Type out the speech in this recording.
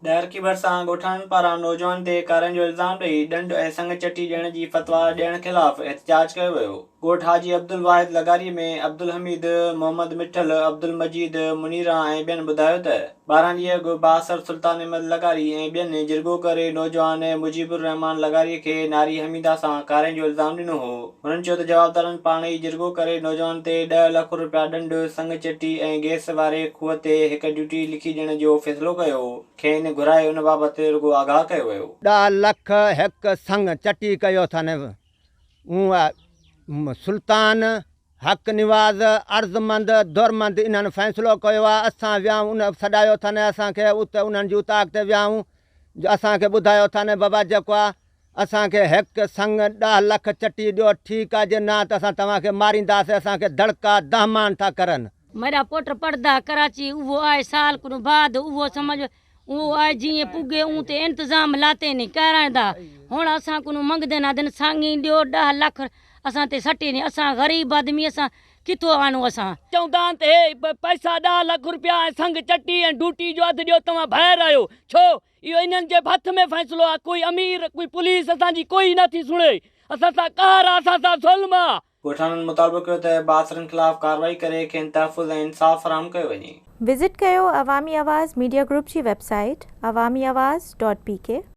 ڏهرڪي ڀرسان ڳوٺاڻن پاران نوجوان تي ڪارين جو الزام ڏئي ڏنڊ ۽ سڱ چٽي ڏيڻ جي فتويٰ ڏيڻ خلاف احتجاج ڪيو ويو. ڳوٺ حاجي عبدالواحد لغاري ۾ عبدالحميد، محمد مٺل، عبدالمجيد، منيران ۽ ٻين ٻڌايو ته 12 ڏينهن اڳ بااثر سلطان احمد لغاري ۽ ٻين جرڳو ڪري نوجوان مجيب الرحمان لغاري کي ناري حميده سان ڪارين جو الزام ڏنو هو. هنن چيو ته جوابدارن پاڻ ئي جرڳو ڪري نوجوان تي ڏهه لک رپيا ڏنڊ، سڱ چٽي ۽ گئس واري کوهه تي هڪ ڊيوٽي لکي ڏيڻ جو فيصلو ڪيو، کين گهرائي ان بابت رڳو آگاهه ڪيو ويو. ڏهه لک هڪ سڱ چٽي ڪيو اٿن. اون سلطان، حق نواز، عرضمند، درمند انهن فيصلو ڪيو آهي. اسان ويا آهيون ان سڏايو اٿن اسان کي اتي انهن جي اوطاق تي ويا آهيون جو اسان کي ٻڌايو اٿن بابا جيڪو آهي اسان کي ھڪ سڱ ڏھ لک چٽي ڏيو ٺيڪ آ جي نه ته اسان توھان کي مارينداسين اسان کي دڙڪا دهمان ٿا ڪرن. ميڏا پٽ پڙھدا ڪراچي اھو آئي سال ڪنون بعد اھو سمجھ اھو آئي جيئن پڳي اون تي انتظام لاتي ني ڪرائيندا ھڻ اسان ڪنون منگدين آدن سانگين ڏيو ڏھ لک اسان تي سٽي ني اسان غريب آدمي اسان ڪٿو آڻون اسان. چوندا آھن ته ھي پئسا ڏھ لک روپيا ۽ سڱ چٽي ۽ ڊوٽي جو اڌ ڏيو توھان ڀائر آھيو ڇو اهو انهن جي به هٿ ۾ فيصلو آ ڪوئي امير ڪوئي پوليس اسان جي ڪوئي نه ٿي سڻي اسان سان قهر آ اسان سان ظلم آ. ڳوٺاڻن مطالبو ڪيو ته بااثرن خلاف ڪارروائي ڪري کين تحفظ ۽ انصاف فراهم ڪيو وڃي. وزٽ ڪيو عوامي آواز ميڊيا گروپ جي website Awami Awaz dot P K.